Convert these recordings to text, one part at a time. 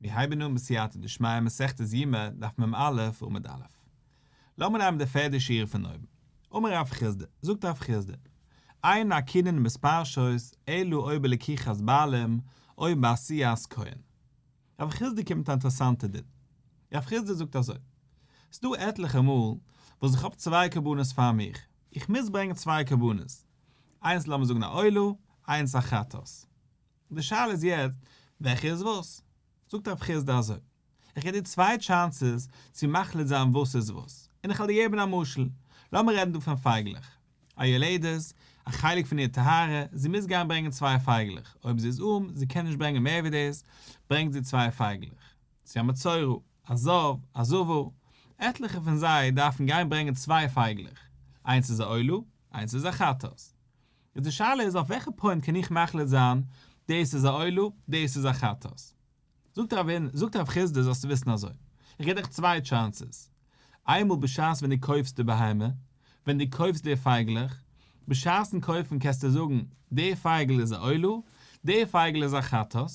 מיר הייבן אן בסייעתא דשמיא מסכת יומא דף מ"א עמוד א'. לאמיר נעמען די פערדע שורה פון אויבן. אמר רב חסדא, זאגט רב חסדא, אין עקינין מתפרשות אלא או בלקיחת בעלים או בעשיית כהן. רב חסדא קומט מיט א אינטערעסאנטע דין. רב חסדא זאגט אזוי, ס'דא עטליכע מאל וואס איך האב צוויי קרבנות פאר מיך, איך מוז ברענגען צוויי קרבנות, איינס לאמיר זאגן א עולה, איינס א חטאת. די שאלה איז יעצט וועלכע איז וואס? זאגט רב חסדא אזוי, איך געב דיר צוויי chances צו מחליט זיין וואס איז וואס, און איך וועל דיר געבן א משל, לאמיר רעדן דא פון פייגלעך, א יולדת, א חלק פון איר טהרה, זי מוז גיין ברענגען צוויי פייגלעך, אויב זי איז ארעם, זי קען נישט ברענגען מער ווי דאס, ברענגט זי צוויי פייגלעך. צו א מצורע, א זב, א זבה, עטליכע פון זיי דארפן גיין ברענגען צוויי פייגלעך, איינס איז א עולה, איינס איז א חטאת. איז די שאלה איז אויף וועלכע point קען איך מחליט זיין דאס איז א עולה דאס איז א חטאת? זאגט רב זאגט רב חסדא זאלסטו וויסן אזוי, איך גיב דיך צוויי chances, איינמאל בשעת ווען דו קויפסט די בהמה, ווען דו קויפסט די פייגלעך, בשעת'ן קויפן קענסטו זאגן די פייגל איז א עולה, די פייגל איז א חטאת,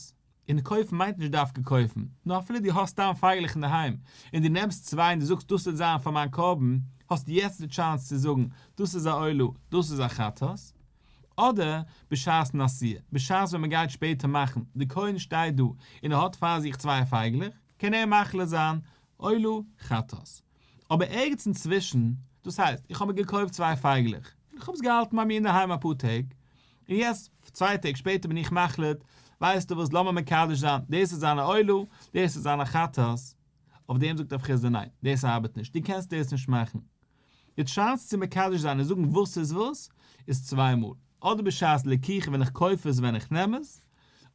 און קויפן מיינט נישט דווקא קויפן, נאר אפילו דו האסט סתם פייגלעך אינדערהיים, און דו נעמסט צוויי און דו זאגסט דאס וועט זיין פאר מיין קרבן, האסטו יעצט די chance צו זאגן דאס איז א עולה, דאס איז א חטאת. אדער בשעת'ן עשיה, בשעת ווען מען גייט שפעטער מאכן, די כהן שטייט דא און ער האט פאר זיך צוויי פייגלעך, קען ער מחליט זיין עולה, חטאת. אבער ערגעץ אינצווישן, דאס הייסט, איך האב מיר געקויפט צוויי פייגלעך, און איך האב עס געהאלטן ביי מיר אינדערהיים אפאר טעג, און יעצט צוויי טעג שפעטער בין איך מחליט, ווייסטו וואס, לאמיר מקדש זיין, דאס איז זיין א עולה, דאס איז זיין א חטאת. אויף דעם זאגט רב חסדא ניין, דאס ארבעט נישט, דו קענסט דאס נישט מאכן. די chance צו מקדש זיין און זאגן וואס איז וואס, איז צוויי מאל, אדער בשעת לקיחה ווען איך קויף עס ווען איך נעם עס,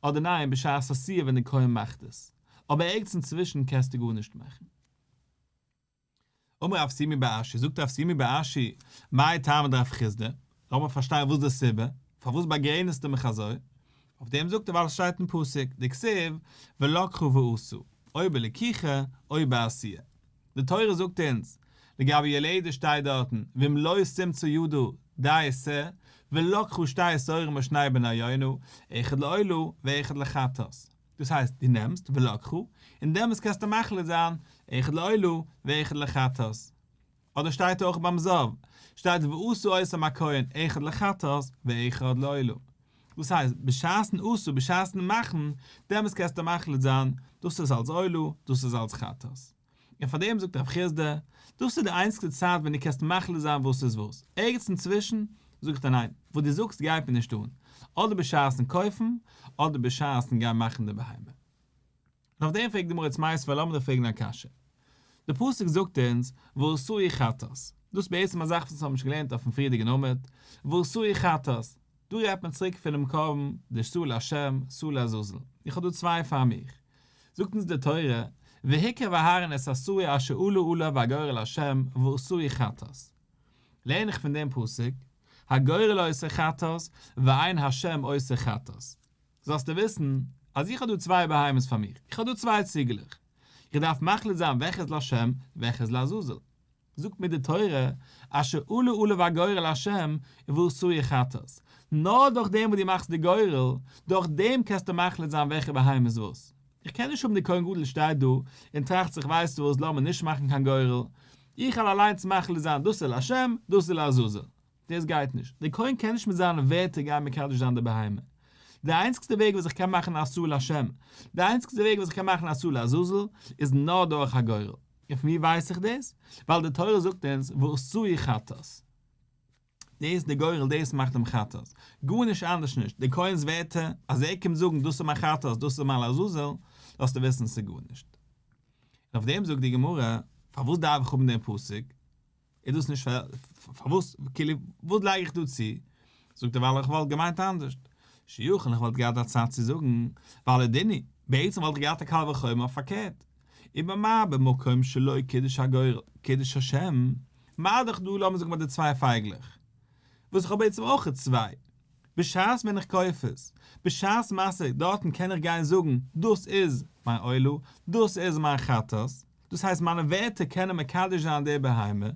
אדער ניין בשעת עשיה ווען די כהן מאכט עס. אבער ערגעץ אינצווישן קענסטו גארנישט מאכן. אמר רב סימי בר אשי, זאגט רב סימי בר אשי, מאי טעמא דרב חסדא, לאמיר פארשטיין וואס די סיבה, פארוואס באגרעניצטו מיך אזוי? אויף דעם זאגט ער ווייל עס שטייט אין פסוק, דכתיב, ולקחה ועשה, או בלקיחה או בעשיה. די תורה זאגט אונז, לגבי יולדת שטייט דארטן, ואם לא תמצא ידה די שה, ולקחה שתי תורים או שני בני יונה, אחד לעולה ואחד לחטאת. דאס הייסט, דו נעמסט, ולקחה, און דעמאלטס קענסטו מחליט זיין, אחד לעולה ואחד לחטאת. אדער שטייט אויך ביים זב, שטייט ועשה אותם הכהן אחד לחטאת ואחד לעולה. דאס הייסט, בשעת'ן עשה, בשעת'ן מאכן, דעמאלטס קענסטו מחליט זיין, דאס איז אלס עולה, דאס איז אלס חטאת. און פאר דעם זאגט רב חסדא, דאס איז די איינציגסטע צייט ווען דו קענסט מחליט זיין וואס איז וואס, ערגעץ אינצווישן זאגט ער ניין, וואס דו זאגסט גייט מיר נישט אן, אדער בשעת'ן קויפן, אדער בשעת'ן גיין מאכן די בהמה. און אויף דעם פרעגט די גמרא יעצט מיתיבי, לאמיר דיר פרעגן א קשיא. די פסוק זאגט אונז ועשהו חטאת, דאס איז בעצם א זאך וואס אונז האבן נישט געלערנט אויפן פריערדיגן עמוד, ועשהו חטאת, דא רעדט מען צוריק פונעם קרבן די שעיר להשם, שעיר לעזאזל, איך האב דא צוויי פאר מיך. זאגט אונז די תורה, והקריב אהרן את השעיר אשר עלה עליו הגורל להשם ועשהו חטאת. לערן איך פון דעם פסוק, הגורל עושה חטאת ואין השם עושה חטאת. זאלסטו וויסן אז איך האב דא צוויי בהמות פאר מיך, איך האב דא צוויי ציגעלעך, איך דארף מחליט זיין וועלכע איז להשם וועלכע איז לעזאזל. זאגט מיר די תורה, אשר עלה עליו הגורל להשם ועשהו חטאת, נאר דורך דעם וואס דו מאכסט די גורל, דורך דעם קענסטו מחליט זיין וועלכע בהמה איז וואס. איך קען נישט האבן די כהן גדול שטייט דא און טראכט זיך ווייסטו וואס לאמיר נישט מאכן קיין גורל, איך וועל אליינס מחליט זיין דאס איז להשם דאס איז לעזאזל. דאס גייט נישט, דער כהן קען נישט מיט זיינע ווערטער גיין מקדש זיין די בהמה. די איינציגסטע וועג וואס איך קען מאכן א שעיר להשם, די איינציגסטע וועג וואס איך קען מאכן א שעיר לעזאזל, איז נאר דורך א גורל. און פון ווי ווייס איך דאס? ווייל די תורה זאגט אונז ועשהו חטאת. דאס די גורל דאס מאכט דעם חטאת. גארנישט אנדערש נישט. די כהן'ס ווערטער אז ער קומט זאגן דאס איז מיין חטאת דאס איז מיין לעזאזל, זאלסטו וויסן ס'איז גארנישט. און אויף דעם זאגט די גמרא, פארוואס דארף איך האבן דעם פסוק? איז דאס נישט פארוואס כאילו וואס לייג איך דא צו? זאגט ער ווייל איך וואלט געמיינט אנדערשט, שיכול איך וואלט געהאט א צד צו זאגן והלא דין הוא, בעצם וואלט איך געהאט א קל וחומר אויף פארקערט, ובמה במקום שלא קידש הגורל קידש השם, מה דאך דא לאמיר זאגן ביי די צוויי פייגלעך, וואס איך האב בעצם אויך צוויי, בשעת ווען איך קויף עס, בשעת מעשה דארטן קען איך גיין זאגן דאס איז מיין עולה, דאס איז מיין חטאת, דאס הייסט מיינע ווערטער קענען מקדש זיין די בהמה,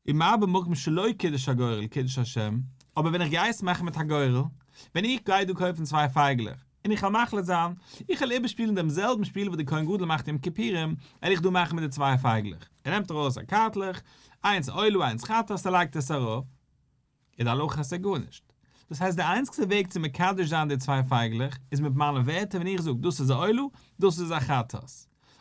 ומה במקום שלא קידש הגורל קידש השם, אבער ווען איך גיי עס מאכן מיט א גורל, ווען איך גיי דא קויפן צוויי פייגלעך, און איך וועל מחליט זיין, איך וועל איבערשפילן דעם זעלבן שפיל וואס דער כהן גדול מאכט יום כיפורים, וועל איך דא מאכן מיט די צוויי פייגלעך. ער נעמט ארויס א קארטלעך, איינס עולה איינס חטאת, ער לייגט עס ארויף, איז די הלכה אז ס'איז גארנישט. דאס הייסט די איינציגסטע וועג צו מקדש זיין די צוויי פייגלעך איז מיט מיינע ווערטער ווען איך זאג דאס איז א עולה, דאס איז א חטאת.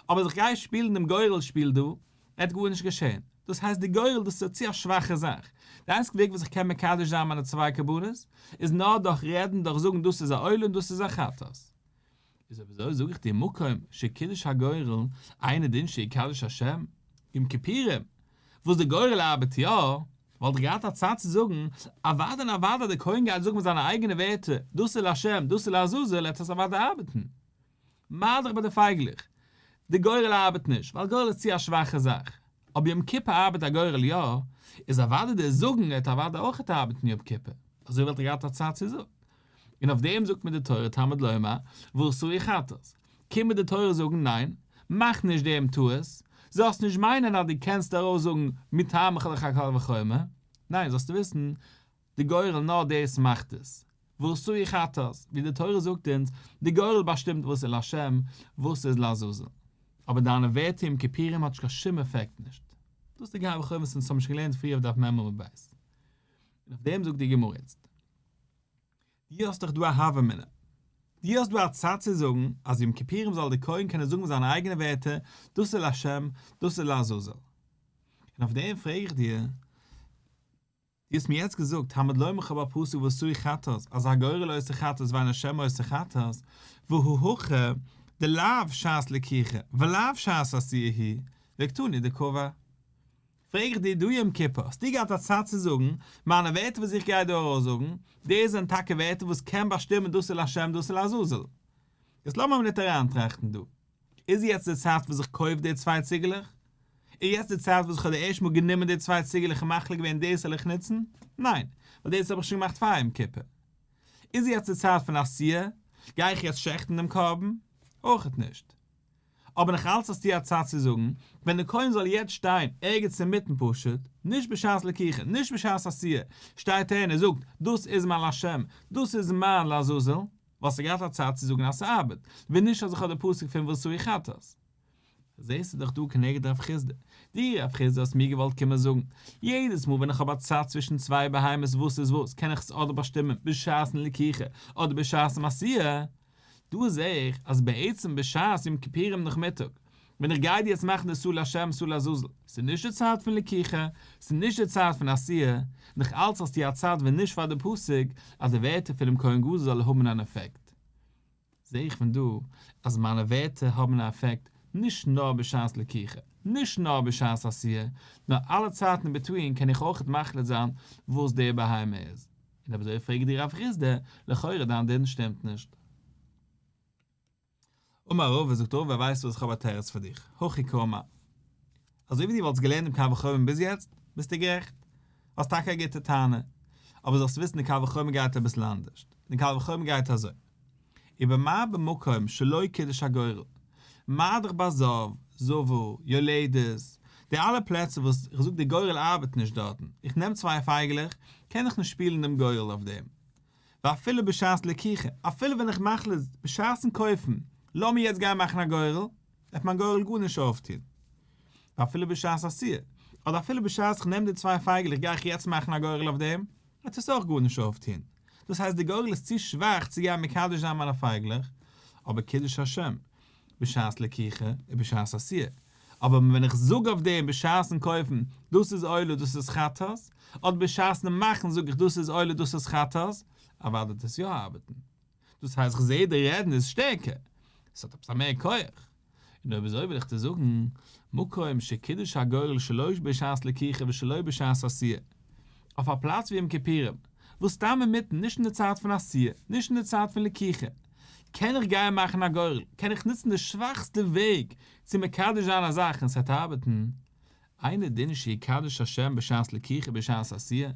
אבער אז איך גיי שפילן דעם גורל שפיל דא, וועט גארנישט געשען. דאס הייסט די גורל דאס איז צו א שוואכע זאך. די איינציגסטע וועג וואס איך קען מקדש זיין מיינע צוויי קרבנות איז נאר דורך רעדן דורך זאגן דאס איז א עולה און דאס איז א חטאת. איז אויב אזוי זאג איך דיר מקום שקידש הגורל אינו דין שיקדש השם, יום כיפורים וואס די גורל ארבעט יא, וואלט איך געהאט א צד צו זאגן, אוודאי און אוודאי דער כהן גייט זאגן מיט זיינע אייגענע ווערטער דאס איז להשם דאס איז לעזאזל וועט עס אוודאי ארבעטן. מה דאך ביי די פייגלעך, די גורל ארבעט נישט, ווייל גורל איז צו א שוואכע זאך, אבער יום כיפור ארבעט א גורל יא, איז אוודאי די זאגן וועט אוודאי אויכעט ארבעטן יום כיפור, אזוי וואלט איך געהאט א צד צו זאגן. און אויף דעם זאגט מיר די תורה תלמוד לומר ועשאו חטאת, קומט מיר די תורה זאגן ניין, מאך נישט דעם טעות, זאלסט נישט מיינען אז דו קענסט ארויסזאגן מטעמך איז דאך א קל וחומר, ניין זאלסטו וויסן די גורל נאר דאס מאכט עס, ועשאו חטאת, ווי די תורה זאגט אונז, די גורל באשטימט וואס איז להשם, וואס איז לעזאזל. אבער דיינע ווערטער יום כיפורים האט נישט קיין שום עפעקט נישט. דאס איז די קל וחומר וואס אונז האבן שוין געלערנט פריער אויף דף מ עמוד ב'. און אויף דעם זאגט די גמרא איצט. דו האסט דאך דא א הוה אמינא. דו האסט דא א צד צו זאגן אז יום כיפורים זאל דער כהן קענען זאגן מיט זיינע אייגענע ווערטער, דאס איז להשם, דאס איז לעזאזל. און אויף דעם פרעג איך דיר, דו האסט מיר יעצט געזאגט, תלמוד לומר איך האב א פסוק ועשאו חטאת, אז הגורל עושה חטאת ואין השם עושה חטאת, והא הכא דלאו שעת לקיחה ולאו שעת עשיה היא, וקתני דקבע. פרעג איך דיר דא יום כיפור, האסטו געהאט א צד צו זאגן, מיינע ווערטער וואס איך גיי דא ארויסזאגן, דאס זענען טאקע ווערטער וואס קען באשטימען דאס איז להשם דאס איז לעזאזל. יעצט לאמיר א מינוט אריינטראכטן דא. איז יעצט די צייט וואס איך קויף די צוויי ציגעלעך? איז יעצט די צייט וואס איך האב די ערשטע מאל גענומען די צוויי ציגעלעך און מחליט געווען דאס זאל איך נוצן? ניין, ווייל דאס האב איך שוין געמאכט פאר יום כיפור. איז יעצט די צייט פון עשיה? גיי איך יעצט שעכטן דעם קרבן? אויכעט נישט. אבער נאך אלץ האסטו א צד צו זאגן, ווען דער כהן זאל יעצט שטיין ערגעץ אינמיטן פשוט, נישט בשעת לקיחה, נישט בשעת עשיה, שטייט ער און ער זאגט, דאס איז מיין להשם, דאס איז מיין לעזאזל, וואלסטו געהאט א צד צו זאגן אז ס'ארבעט, ווען נישט אז איך האב די פסוק פון ועשאו חטאת. זעסטו דאך דא כנגד רב חסדא. דו רב חסדא האסט מיר געוואלט קומען זאגן, יעדעס מאל ווען איך האב א צד צווישן צוויי בהמות וואס איז וואס קען איך עס אדער באשטימען בשעת'ן לקיחה אדער בשעת'ן עשיה, דא זעה איך אז בעצם בשעת יום כיפורים נאכמיטאג ווען איך גיי דיר יעצט מאכן די שעיר להשם שעיר לעזאזל, ס'איז נישט די צייט פון לקיחה, ס'איז נישט די צייט פון עשיה, נאך אלץ האסטו א צד ווען נישט פאר די פסוק אז די ווערטער פונעם כהן גדול זאל האבן אן עפעקט. זעה איך פון דא אז מיינע ווערטער האבן א עפעקט נישט נאר בשעת לקיחה, נישט נאר בשעת עשיה, נאר אלע צייטן אין between קען איך אויכעט מחליט זיין וואס די בהמה איז. און אויב אזוי פרעג איך דיר רב חסדא, לכאורה דיין דין שטימט נישט. אמר רבא, זאגט רבא, ווייסט וואס, איך האב א תירוץ פאר דיך, הכי קאמר. אזוי ווי דו וואלטסט געלערנט דעם קל וחומר ביז יעצט, ביסטו גערעכט. האסט טאקע א גוטע טענה. אבער זאלסט וויסן די קל וחומר גייט אביסל אנדערשט. די קל וחומר גייט אזוי. ובמה במקום שלא קידש הגורל, מה דאך ביי זב, זבה, יולדת, די אלע פלעצער וואס איך זאג די גורל ארבעט נישט דארטן, איך נעם צוויי פייגעלעך, קען איך נישט שפילן דעם גורל אויף דעם. ואפילו בשעת לקיחה, אפילו ווען איך מחליט בשעת'ן קויפן, לאמיר יעצט גיין מאכן א גורל, וועט מיין גורל גארנישט אויפטון. ואפילו בשעת עשיה, אדער אפילו בשעת איך נעם די צוויי פייגעלעך גיי איך יעצט מאכן א גורל אויף דעם, וועט עס אויך גארנישט אויפטון. דאס הייסט די גורל איז צו שוואך צו גיין מקדש זיין מיינע פייגלעך, אבער קידוש השם, בשעת לקיחה ובשעת עשיה. אבער ווען איך זאג אויף דעם בשעת'ן קויפן, דאס איז עולה דאס איז חטאת, אדער בשעת'ן מאכן זאג איך דאס איז עולה דאס איז חטאת, אוודאי וועט עס יא ארבעטן. דאס הייסט איך זעה די רעדן איז שטערקער, עס האט עפעס א מער כח. און אויב אזוי וויל איך דיר זאגן, מקום שקידש הגורל שלא בשעת לקיחה ושלא בשעת עשיה, אויף א פלאץ ווי יום כיפורים, וואס סתם אינמיטן, נישט אין די צייט פון עשיה, נישט אין די צייט פון לקיחה, קען איך גיין מאכן א גורל, קען איך נוצן די שוואכסטע וועג צו מקדש זיין א זאך און ס'וועט ארבעטן, אינו דין שיקדש השם בשעת לקיחה בשעת עשיה?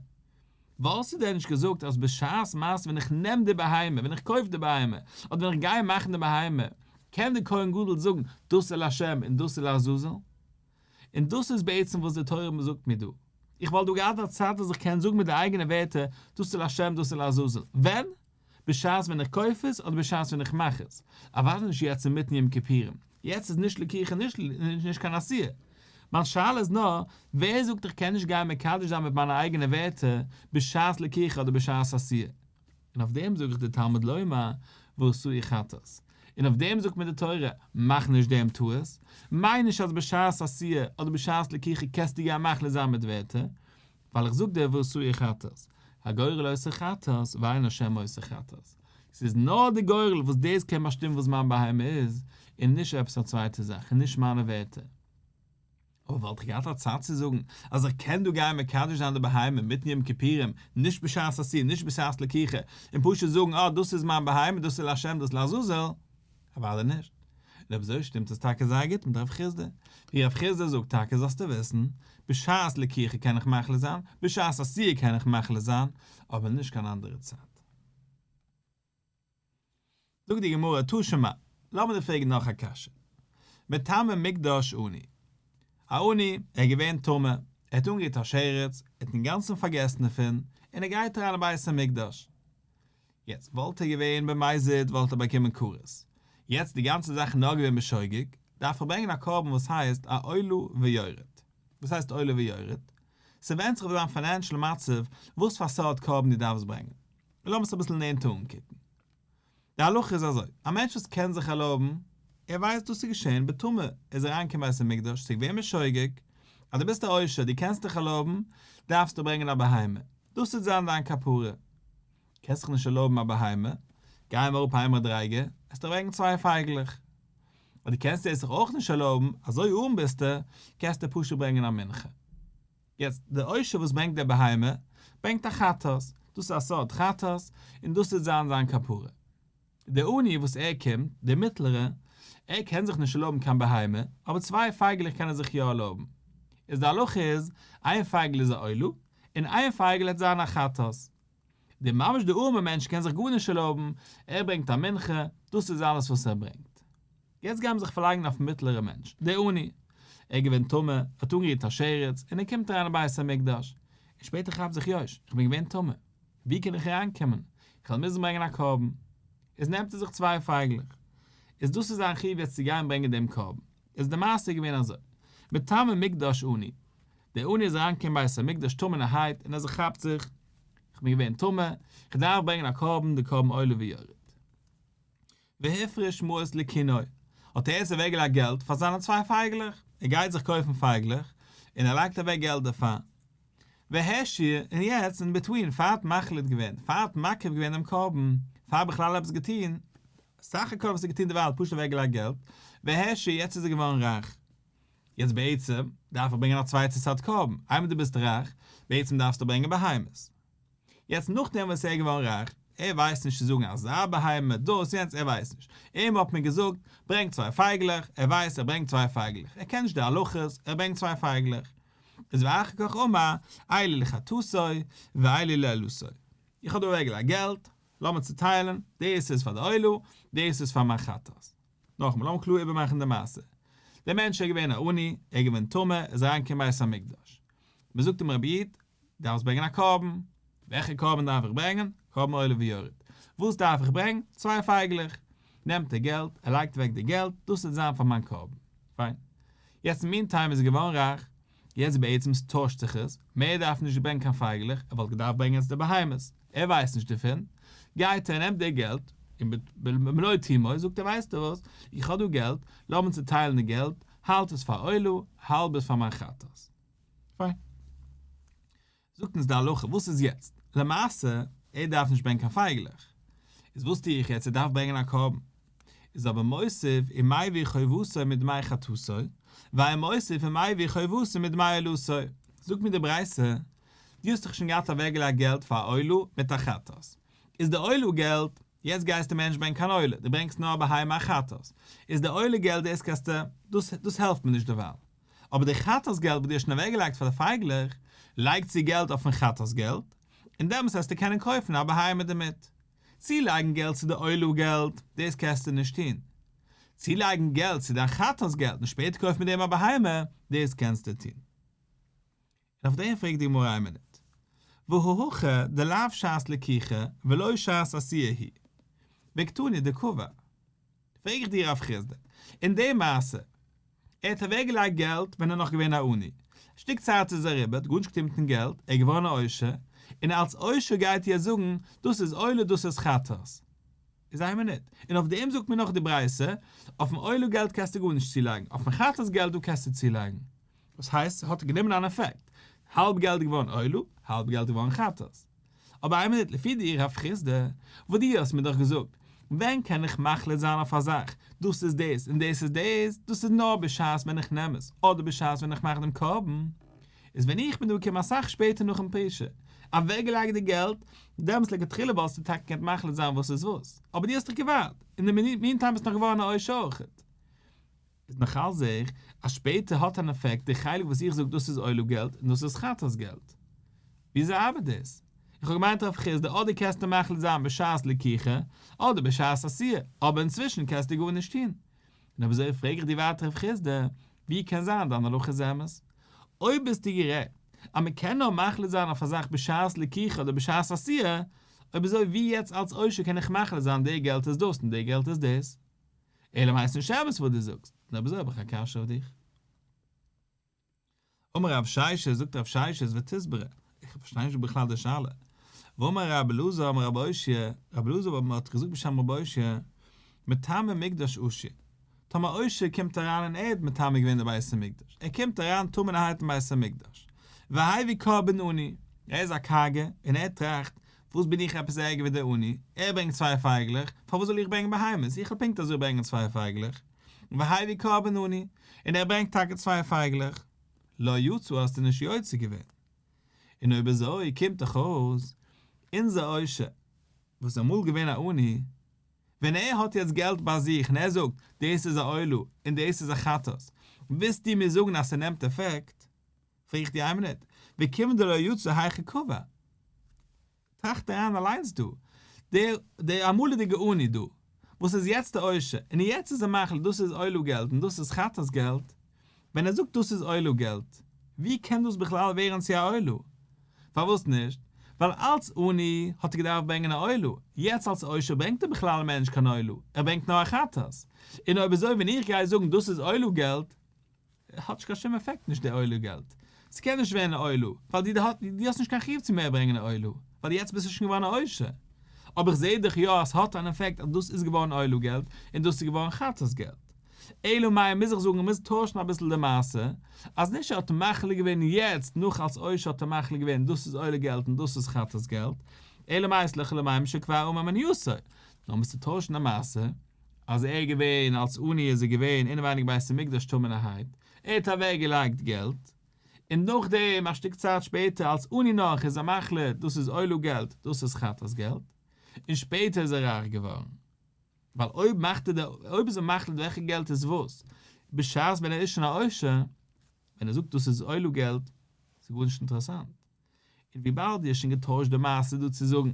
וואלסטו דען נישט געזאגט אז בשעת מעשה ווען איך נעם די בהמה, ווען איך קויף די בהמה, אדער ווען איך גיי מאכן די בהמה, קען דער כהן גדול זאגן דאס איז להשם און דאס איז לעזאזל? און דאס איז בעצם וואס די תורה זאגט מיר דא. איך וואלט דא געהאט א צד אז איך קען זאגן מיט די אייגענע ווערטער דאס איז להשם דאס איז לעזאזל. ווען? בשעת ווען איך קויף עס אדער בשעת ווען איך מאך עס, אוודאי נישט יעצט אינמיטן יום כיפורים, יעצט איז נישט לקיחה נישט נישט קיין עשיה. מיין שאלה איז נאר, ווער זאגט איך קען נישט גיין מקדש זיין מיט מיינע אייגענע ווערטער בשעת לקיחה אדער בשעת עשיה? און אויף דעם זאג איך דיר תלמוד לומר ועשאו חטאת, און אויף דעם זאגט מיר די תורה מאך נישט דעם טעות, מיין נישט אז בשעת עשיה אדער בשעת לקיחה קענסטו גיין מחליט זיין מיט ווערטער, ווייל איך זאג דיר ועשאו חטאת, הגורל עושה חטאת ואין השם עושה חטאת, ס'איז נאר די גורל וואס דאס קען באשטימען וואס מיין בהמה איז, און נישט עפעס א צווייטע זאך, און נישט מיינע ווערטער. אבער וואלט איך געהאט א צד צו זאגן אז איך קען דא גיין מקדש זיין די בהמה אינמיטן יום כיפורים, נישט בשעת עשיה נישט בשעת לקיחה, און פשוט זאגן אה דאס איז מיין בהמה דאס איז להשם דאס לעזאזל? אוודאי נישט. און אויב אזוי שטימט עס טאקע זייער גוט מיט רב חסדא. ווי רב חסדא זאגט טאקע זאלסטו וויסן, בשעת לקיחה קען איך מחליט זיין, בשעת עשיה קען איך מחליט זיין, אבער נישט קיין אנדערע צייט. זאגט די גמרא תא שמע, לאמיר דיר פרעגן נאך א קשיא. מטמא מקדש עני. א עני, ער איז געווען טמא, ער האט אנגערירט א שרץ, ער האט אינגאנצן פארגעסן דערפון, און ער גייט אריין אין בית המקדש. יעצט, וואלט ער געווען במזיד וואלט ער באקומען כרת. יעצט די גאנצע זאך איז נאר געווען בשוגג, דארף ער ברענגען א קרבן וואס הייסט א עולה ויורד. וואס הייסט עולה ויורד? ס'ווענדט זיך אויף דיין financial מצב וואס פאר סארט קרבן דו דארפסט ברענגען. לאמיר עס אביסל נענטער אנקוקן. די הלכה איז אזוי, א מענטש וואס קען זיך ערלויבן, ער ווייסט דאס איז געשען בטומאה, ער איז אריינגעקומען בית המקדש, ס'איז געווען בשוגג, אז דו ביסט א עושר, דו קענסט דיך ערלויבן, דארפסטו ברענגען א בהמה, דאס וועט זיין דיין כפרה. קענסט זיך נישט ערלויבן א בהמה, גיי מיר אראפ איין מדריגה, וועסטו ברענגען צוויי פייגלעך. אויב דו קענסט דאס זיך אויך נישט ערלויבן, אזוי ארעם ביסטו, קענסטו פשוט ברענגען א מנחה. יעצט, דער עושר וואס ברענגט די בהמה, ברענגט א חטאת, דאס איז א סארט חטאת, און דאס וועט זיין זיין כפרה. דער עני וואס ער קומט, דער מיטלערע, ער קען זיך נישט ערלויבן קיין בהמה, אבער צוויי פייגלעך קען ער זיך יא ערלויבן. איז די הלכה איז, איין פייגל איז א עולה, און איין פייגל העט זיין א חטאת. דער ממש דער ארעמער מענטש קען זיך גארנישט ערלויבן, ער ברענגט א מנחה, דאס איז אלעס וואס ער ברענגט. יעצט גייען מיר זיך פארלייגן אויפן מיטלערע מענטש, דער עני. ער איז געווען טמא, ער האט אנגערירט א שרץ, און ער קומט אריין אין בית המקדש. און שפעטער כאפט זיך יוש, איך בין געווען טמא, ווי קען איך אריינקומען? איך וועל מוזן ברענגען א קרבן. איז נעמט ער זיך צוויי פייגלעך. איז דאס איז זיין חיוב יעצט צו גיין ברענגען דעם קרבן. איז די מעשה געווען אזוי. מטמא מקדש עני. דער עני איז אריינגעקומען בית המקדש טמא'נערהייט און ער זיך כאפט זיך, איך בין געווען טמא, איך דארף ברענגען א קרבן, די קרבן עולה ויורד. והפריש מעות לקינו, האט ער יעצט אוועקגעלייגט געלט פאר זיינע צוויי פייגלעך, ער גייט זיך קויפן פייגלעך, און ער לייגט אוועק געלט דערפאר. והעשיר, און יעצט אין between, פאר ער האט מחליט געווען, פאר ער האט מקריב געווען דעם קרבן, פאר ער האט בכלל עפעס געטון, סך הכל וואס ער האט געטון דערווייל, פשוט אוועקגעלייגט געלט, והעשיר, יעצט איז ער געווארן רייך. יעצט בעצם דארף איך ברענגען א צווייטע סארט קרבן, איינמאל דו ביסט רייך, בעצם דארפסטו ברענגען בהמות. יעצט נאכדעם וואס ער איז געווארן רייך, ער ווייסט נישט צו זאגן אזא בהמה, דאס יענץ, ער ווייסט נישט. אים האט מען געזאגט, ברענג צוויי פייגלעך, ער ווייסט ער ברענגט צוויי פייגלעך, ער קען נישט די הלכות, ער ברענגט צוויי פייגלעך. איז ואחר כך אמר, אלו לחטאתו ואלו לעולתו. איך האב דא אוועקגעלייגט געלט, לאמיר צוטיילן, דאס איז פאר די עולה, דאס איז פאר מיין חטאת. נאכאמאל, לאמיר קלאר איבערמאכן די מעשה. דער מענטש איז געווען א עני, ער איז געווען טמא, ער איז אריינגעקומען בית המקדש. מען זאגט אים רבי איד, דארפסט ברענגען א קרבן. וועלכע קרבן דארף איך ברענגען? קרבן עולה ויורד. וואס דארף איך ברענגען? צוויי פייגלעך. נעמט ער געלט, ער לייגט אוועק די געלט, דאס וועט זיין פאר מיין קרבן. פיין. יעצט אין meantime איז ער געווארן רייך. יעצט בעצם טוישט זיך עס, מער דארף ער נישט ברענגען קיין פייגלעך, ער וואלט געדארפט ברענגען יעצט די בהמות. ער ווייסט נישט דערפון, גייט ער און נעמט די געלט, און במלוא תומו זאגט ער ווייסטו וואס, איך האב דא געלט, לאמיר צוטיילן די געלט, האלב איז פאר עולה, האלב איז פאר מיין חטאת. פיין. זאגט אונז די הלכה, וואס איז יעצט? למעשה, ער דארף נישט ברענגען קיין פייגלעך. איז וואס טו איך יעצט, ער דארף ברענגען א קרבן. איז אבער מוסיף ומביא חובתו מדמי חטאתו, ואין מוסיף ומביא חובתו מדמי עולתו. זאגט מיר די ברייתא, דו האסט דאך שוין געהאט אוועקגעלייגט געלט פאר א עולה מיט א חטאת. איז די עולה געלט, יעצט גייסטו מער נישט ברענגען קיין עולה, דו ברענגסט נאר א בהמה א חטאת. איז די עולה געלט דאס קענסטו, דאס דאס העלפט מיר נישט דערווייל. אבער די חטאת געלט וואס דו האסט שוין אוועקגעלייגט פאר די פייגלעך, לייג צו געלט אויפן חטאת געלט, און דעמאלטס וועסטו קענען קויפן א בהמה דערמיט. צולייגן געלט צו די עולה געלט, דאס קענסטו נישט טון. צולייגן געלט צו דיין חטאת געלט און שפעטער קויפן מיט דעם א בהמה, דאס קענסטו טון. און אויף דעם פרעגט די גמרא איין מינוט, והא הכא דלאו שעת לקיחה ולא שעת עשיה היא. וקתני דקבע. פרעג איך דיר רב חסדא, אין די מעשה, ער האט אוועקגעלייגט געלט ווען ער איז נאך געווען א עני, א שטיק צייט איז אריבער, האט גארנישט געטון מיטן געלט, ער איז געווארן א עושר, און אלס עושר גייט ער יעצט זאגן, דאס איז עולה דאס איז חטאת. איז איין מינוט, און אויף דעם זאגט מיר נאך די ברייתא, אויפן עולה געלט קענסטו גארנישט צולייגן, אויפן חטאת געלט דא קענסטו צולייגן. דאס הייסט, ס'האט גענומען אן עפעקט, האלב געלט איז געווארן עולה, האלב געלט איז געווארן חטאת. אבער איין מינוט, לפי דיר רב חסדא, וואס דו האסט מיר דאך געזאגט, ווען קען איך מחליט זיין אויף א זאך, דאס איז דאס און דאס איז דאס, דאס איז נאר בשעת ווען איך נעם עס, אדער בשעת ווען איך מאך דעם קרבן, איז ווען איך בין דא געקומען אסאך שפעטער נאכן פרישה, אוועקגעלייגט די געלט, דעמאלטס לכתחילה וואלסטו טאקע געקענט מחליט זיין וואס איז וואס, אבער דו האסט דאך געווארט, אין די מין טיים ביסטו נאך געווארן א עושר אויכעט. איז נאך אלס זעה איך אז שפעטער האט אן עפעקט די חלק וואס איך זאג דאס איז עולה געלט און דאס איז חטאת געלט. וויאזוי ארבעט דאס? איך האב געמיינט רב חסדא אדער קענסטו מחליט זיין בשעת לקיחה אדער בשעת עשיה, אבער אינצווישן קענסטו גארנישט טון. און אויב אזוי פרעג איך דיר ווייטער רב חסדא, ווי קען זיין דיין הלכה איז אמת? אויב ביסטו גערעכט אז מען קען נאר מחליט זיין אויף א זאך בשעת לקיחה אדער בשעת עשיה, אויב אזוי ווי יעצט אלס עושר קען איך מחליט זיין די געלט איז דאס און די געלט איז דאס? אלא מאי ס'נישט אמת וואס דו זאגסט, און אויב אזוי האב איך א קשיא אויף דיך. אמר רב ששת, זאגט רב ששת ותסברא, איך פארשטיי נישט בכלל די שאלה. והאמר רבי אלעזר אמר רבי אושעיא, רבי אלעזר האט געזאגט בשם רבי אושעיא, מטמא מקדש עשיר, טאמער א עושר קומט אריין און ער האט מטמא געווען די בית המקדש, ער קומט אריין טמא'נערהייט אין בית המקדש, והביא קרבן עני, ער איז א קארגער און ער טראכט, וואס בין איך עפעס ערגער ווי דער עני? ער ברענגט צוויי פייגלעך, פארוואס זאל איך ברענגען בהמות? איך וועל פונקט אזוי ברענגען צוויי פייגלעך. והביא קרבן עני, און ער ברענגט טאקע צוויי פייגלעך. לא יצא האסטו נישט יוצא געווען. און אויב אזוי קומט דאך אויס, אונזער עושר, וואס איז אמאל געווען א עני, ווען ער האט יעצט געלט ביי זיך און ער זאגט, דאס איז א עולה און דאס איז א חטאת, ווילסטו מיר זאגן אז ס'נעמט עפעקט? פרעג איך דיר איין מינוט, וכיוון דלא יצא היכי קבע? טראכט אריין אליינס דא, דער דער אמאלידיגע עני דא, וואס איז יעצט די עושר, און יעצט איז ער מחליט דאס איז עולה געלט און דאס איז חטאת געלט, ווען ער זאגט דאס איז עולה געלט, ווי קען דאס בכלל ווערן צו א עולה? פארוואס נישט? ווייל אלץ עני האט ער געדארפט ברענגען א עולה, יעצט אלץ עושר ברענגט ער בכלל מער נישט קיין עולה, ער ברענגט נאר א חטאת, און אויב אזוי ווען איך גיי זאגן דאס איז עולה געלט, האט נישט קיין שום עפעקט נישט די עולה געלט, ס'קען נישט ווערן א עולה, ווייל דו דו האסט נישט קיין חיוב צו מער ברענגען א עולה, ווייל יעצט ביסטו שוין געווארן א עושר. אבער איך זעה דאך יא אז ס'האט אן עפעקט אז דאס איז געווארן עולה געלט און דאס איז געווארן חטאת געלט. אלא מאי מוז איך זאגן איך מוז טוישן אביסל די מעשה, אז נישט ער האט מחליט געווען יעצט נאך אלס עושר האט ער מחליט געווען דאס איז עולה געלט און דאס איז חטאת געלט, אלא מאי סליחה למימר שכבר אמר מנייתו, נאר מוזטו טוישן די מעשה, אז ער איז געווען אלס עני איז ער געווען אינעווייניג בית המקדש טמא'נערהייט, ער האט אוועק געלייגט געלט, און נאכדעם א שטיק צייט שפעטער אלס עני נאך איז ער מחליט דאס איז עולה געלט דאס איז חטאת געלט, און שפעטער איז ער רייך געווארן. ווייל אויב מאכט ער די אויב איז ער מחליט וועלכע געלט איז וואס, בשעת ווען ער איז שוין א עושר, ווען ער זאגט דאס איז עולה געלט, איז גארנישט אינטערעסאנט. און וויבאלד דו האסט שוין געטוישט די מעשה דא צו זאגן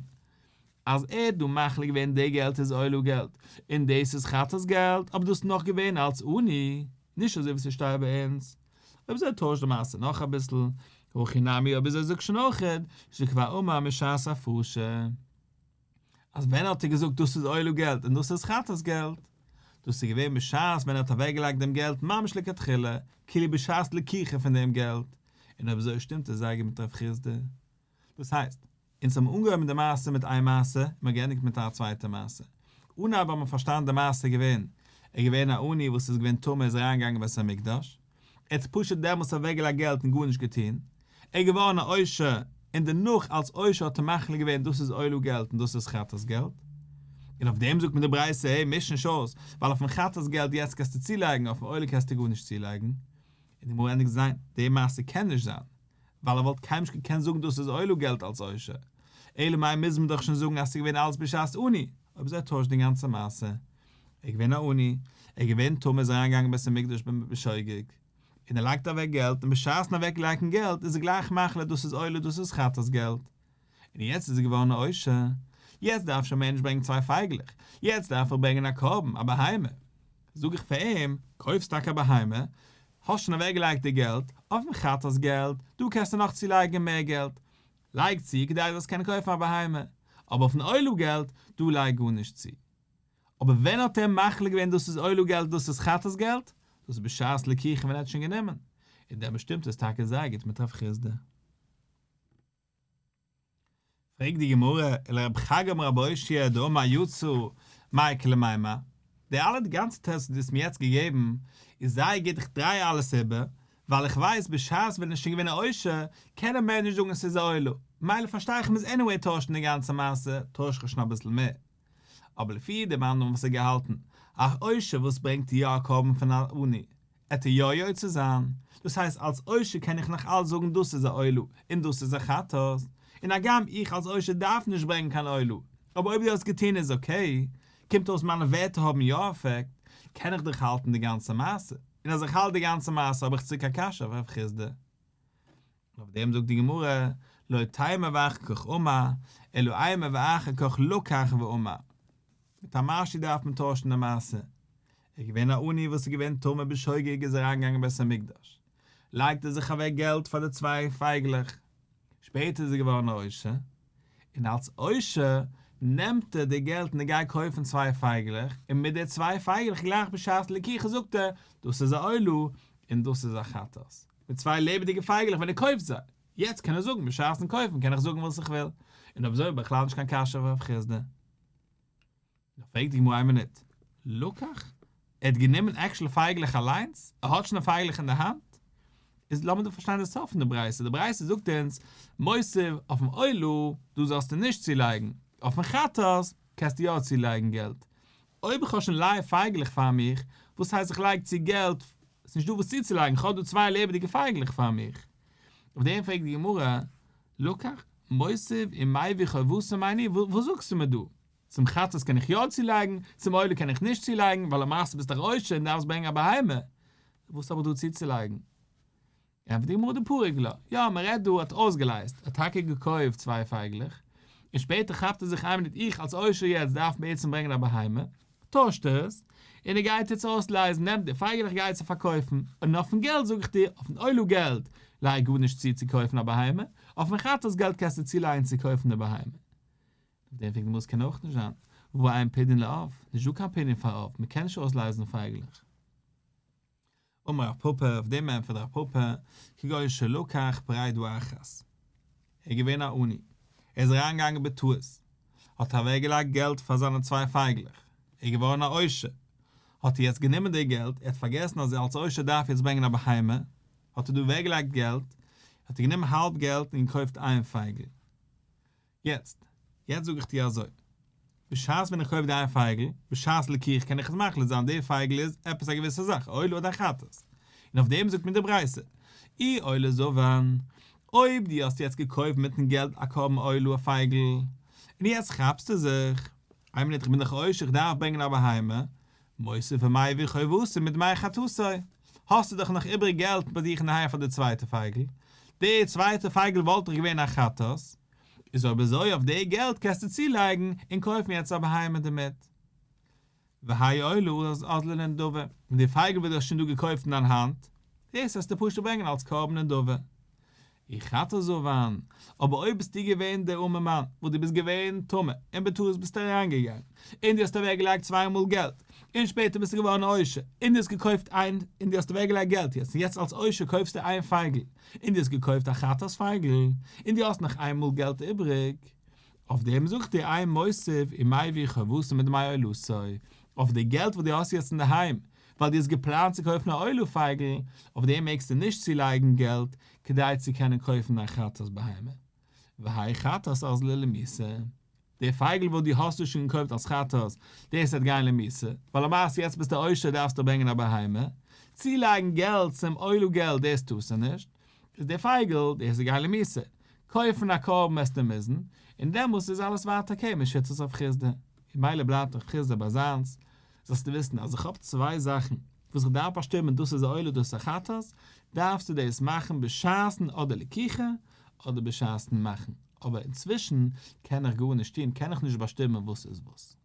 אז ער האט דא מחליט געווען די געלט איז עולה געלט און דאס איז חטאת געלט, אבער דאס איז נאך געווען אלץ עני, נישט אזוי ווי ס'שטייט ביי אונז. אויב אזוי טויש די מעשה נאך אביסל, הכי נמי אויב אזוי זאג שוין אויכעט שכבר אמר משעת הפרשה. אז ווען האט ער געזאגט דאס איז עולה געלט און דאס איז חטאת געלט? דאס איז געווען בשעת ווען ער האט אוועקגעלייגט דעם געלט ממש לכתחילה, כאילו בשעת לקיחה פון דעם געלט, און אויב אזוי שטימט עס זייער גוט מיט רב חסדא. דאס הייסט, אונז האבן אנגעהויבן די מעשה מיט איין מעשה און מ'האט געענדיגט מיט א צווייטע מעשה. אנהייב האט מען פארשטאנען די מעשה איז געווען, ער איז געווען א עני וואס איז געווען טמא איז אריינגעגאנגען בית המקדש, ער האט פשוט דעמאלטס אוועקגעלייגט געלט און גארנישט געטון, ער איז געווארן א עושר, און דערנאך אלס עושר האט ער מחליט געווען דאס איז עולה געלט און דאס איז חטאת געלט. און אויף דעם זאגט מען די ברייתא העי מיש נישט אויס, ווייל אויפן חטאת געלט יעצט קענסטו צולייגן אויפן עולה קענסטו גארנישט צולייגן. און די גמרא ענדיגט ניין, די מעשה קען נישט זיין, ווייל ער וואלט קיינמאל נישט געקענט זאגן דאס איז עולה געלט אלס עושר, אלא מאי מוז מען דאך שוין זאגן אז ס'איז געווען אלס בשעת עני, אויב אזוי טוישט די גאנצע מעשה, ער איז געווען א עני, ער איז געווען טמא איז אריינגעגאנגען בית המקדש בשוגג, און ער לייגט אוועק געלט, און בשעת'ן אוועק לייגן געלט איז ער גלייך מחליט דאס איז עולה דאס איז חטאת געלט, און יעצט איז ער געווארן א עושר, יעצט דארף שוין מער נישט ברענגען צוויי פייגלעך, יעצט דארף ער ברענגען א קרבן, א בהמה, זאג איך פאר אים, קויפסט טאקע א בהמה, האסט שוין אוועק געלייגט די געלט, אויפן חטאת געלט, דא קענסטו נאך צולייגן מער געלט, לייג צו כדי זאלסט קענען קויפן א בהמה, אבער אויפן עולה געלט, דא לייג גארנישט צו. אבער ווען האט ער מחליט געווען דאס איז עולה געלט דאס איז חטאת געלט? דאס איז בשעת לקיחה ווען ער האט שוין גענומען. און דעמאלט שטימט עס טאקע זייער גוט מיט רב חסדא. פרעגט די גמרא, ולרב חגר אמר רב אושעיא דאמר יצא, מאי איכא למימר? די אלע די גאנצע תירוץ וואס דו האסט מיר יעצט געגעבן איז זייער גוט איך דריי אלעס איבער, ווייל איך ווייס בשעת ווען ער איז שוין געווען א עושר קען ער מער נישט זאגן עס איז א עולה, מילא פארשטיי איך מוז עניוועי טוישן די גאנצע מעשה, טויש איך שוין אביסל מער. אבער לפי דעם אנדערן וואס האט געהאלטן, א עושר וואס ברענגט יא א קרבן פון א עני, עט ער יא יוצא זיין, דאס הייסט אלס עושר קען איך נאך אלץ זאגן דאס איז א עולה און דאס איז א חטאת, און הגם איך אלס עושר דארף נישט ברענגן קיין עולה, אבער אויב דו האסט געטון איז אקעי, קומט אויס מיינע ווערטער האבן יא אפעקט, קען איך דאך האלטן די גאנצע מעשה, און אז איך האלט די גאנצע מעשה האב איך צוריק א קשיא אויף רב חסדא. אויף דעם זאגט די גמרא, לא תימא ואחר כך אמר, אלא אימא ואחר כך לקח ואמר. מיט א משהו דארף מען טוישן די מעשה. ער איז געווען א עני וואס איז געווען טמא בשוגג איז אריינגעגאנגען אין בית המקדש, לייגט ער זיך אוועק געלט פאר די צוויי פייגלעך, שפעטער איז ער געווארן א עושר, און אלס עושר נעמט ער די געלט און ער גייט קויפן צוויי פייגלעך, און מיט די צוויי פייגלעך גלייך בשעת לקיחה זאגט ער, דאס איז א עולה און דאס איז א חטאת. מיט צוויי לעבעדיגע פייגלעך ווען ער קויפט זיי. יעצט קען ער זאגן בשעת'ן קויפן קען איך זאגן וואס איך וויל, און אויב אזוי איז בכלל נישט קיין קשיא אויף רב חסדא. נאר פרעגט די גמרא איין מינוט, לקח? ער האט גענומען עקשעל פייגלעך אליינס? ער האט שוין די פייגלעך אין די האנט? איז לאמיר דא פארשטיין די סוף פון די ברייתא, די ברייתא זאגט אונז, מוסיף אויפן עולה, דא זאלסטו נישט צולייגן, אויפן חטאת קענסטו יא צולייגן געלט. אויב איך האב שוין לייוו פייגלעך פאר מיך, וואס הייסט איך לייג צו געלט, ס'איז נישט דא וואס צוצולייגן, איך האב דא צוויי לעבעדיגע פייגלעך פאר מיך. אויף דעם פרעגט די גמרא, לקח, מוסיף ומביא חובתו מאי ניהו, וואס זאגסטו מיר דא? צום חטאת קען איך יא צולייגן, צום עולה קען איך נישט צולייגן, ווייל למעשה ביסט דאך עושר און דארפסט ברענגען א בהמה, וואס האב איך דא צוצולייגן? ענטפערט די גמרא דפריק לה, יא מען רעדט דא ער האט אויסגעלייזט, ער האט טאקע געקויפט צוויי פייגלעך, און שפעטער כאפט ער זיך איין מינוט איך אלס עושר יעצט דארף בעצם ברענגען א בהמה, טוישט ער עס, און ער גייט יעצט אויסלייזן, נעמט די פייגעלעך גייט זיי פארקויפן, און אויפן געלט זאג איך דיר, אויפן עולה געלט לייג גארנישט צו צו קויפן א בהמה, אויפן חטאת געלט קענסטו צולייגן צו קויפן די בהמה. אויף דעם פרעגט די גמרא עס קען אויך נישט זיין, והא אין פדיון לעוף, נישט דא קיין פדיון פאר עוף, מען קען נישט אויסלייזן פייגלעך. אמר רב פפא, אויף דעם ענטפערט רב פפא, כגון שלקח פרידה אחת. ער איז געווען א עני, ער איז אריינגעגאנגען בטעות, האט ער אוועקגעלייגט געלט פאר זיינע צוויי פייגלעך, ער איז געווארן א עושר, האט ער יעצט גענומען די געלט, ער האט פארגעסן אז ער אלס עושר דארף יעצט ברענגען א בהמה, האט ער דא אוועקגעלייגט געלט, האט ער גענומען האלב געלט און געקויפט איין פייגל. יעצט, יעצט זאג איך דיר אזוי, בשעת ווען איך קויף די איין פייגל, בשעת לקיחה קען איך עס מחליט זיין די פייגל איז עפעס א געוויסע זאך, עולה אדער חטאת. און אויף דעם זאגט מיר די ברייתא, אי עולה זבן, אויב דו האסט יעצט געקויפט מיטן געלט א קרבן עולה א פייגל, און יעצט כאפסטו זיך, איין מינוט איך בין דאך עושר איך דארף ברענגען א בהמה, מוסיף ומביא חובתו מדמי חטאתו, האסטו דאך נאך איבריג געלט ביי זיך אינדערהיים פאר די צווייטע פייגל, די צווייטע פייגל וואלט דאך געווען א חטאת, איז אויב אזוי אויף די געלט קענסטו צולייגן און קויפן יעצט א בהמה דערמיט. והאי עולה אזלא לנדבה, און די פייגל וואס דו האסט שוין דא געקויפט אין דיין האנט, דאס וועסטו פשוט ברענגען אלס קרבן נדבה. אי חטאת זבן, אבער אויב ביסטו געווען דער ארעמער מאן וואס דו ביסט געווען טמא און בטעות ביסטו אריינגעגאנגען און דו האסט אוועקגעלייגט צוויי מאל געלט און שפעטער ביסטו געווארן עושר און דו האסט געקויפט איין און דו האסט אוועקגעלייגט געלט יעצט און יעצט אלס עושר קויפסטו איין פייגל און דו האסט געקויפט א חטאת פייגל און דו האסט נאך איין מאל געלט איבריג, אויף דעם זאג איך דיר אין מוסיף ומביא חובתו מדמי עולתו, אויף די געלט וואס דו האסט יעצט אינדערהיים ווייל דו האסט געפלאנט צו קויפן א עולה פייגל, אויף דעם מעגסטו נישט צולייגן געלט כדי צו קענען קויפן א חטאת בהמה. והאי חטאת אזלא למיתה. די פייגל וואס דו האסט שוין געקויפט אלס חטאת, דאס וועט גיין למיתה, ווייל למעשה יעצט ביסטו עושר דארפסטו ברענגען א בהמה, צולייגן געלט צום עולה געלט דאס טארסטו נישט, איז די פייגל דאס וועט גיין למיתה, קויפן א קרבן וועסטו מוזן, און דעמאלס איז אלעס ווייטער אקעי משיטת רב חסדא, און מילא בלייבט רב חסדא ביי זיינס, זאלסטו וויסן אז איך האב צוויי זאכן וואס איך דארף באשטימען דאס איז א עולה דאס איז א חטאת, דארפסטו דאס מאכן בשעת'ן אדער לקיחה אדער בשעת'ן מאכן, אבער אינצווישן קען איך גארנישט טון, קען איך נישט באשטימען וואס איז וואס.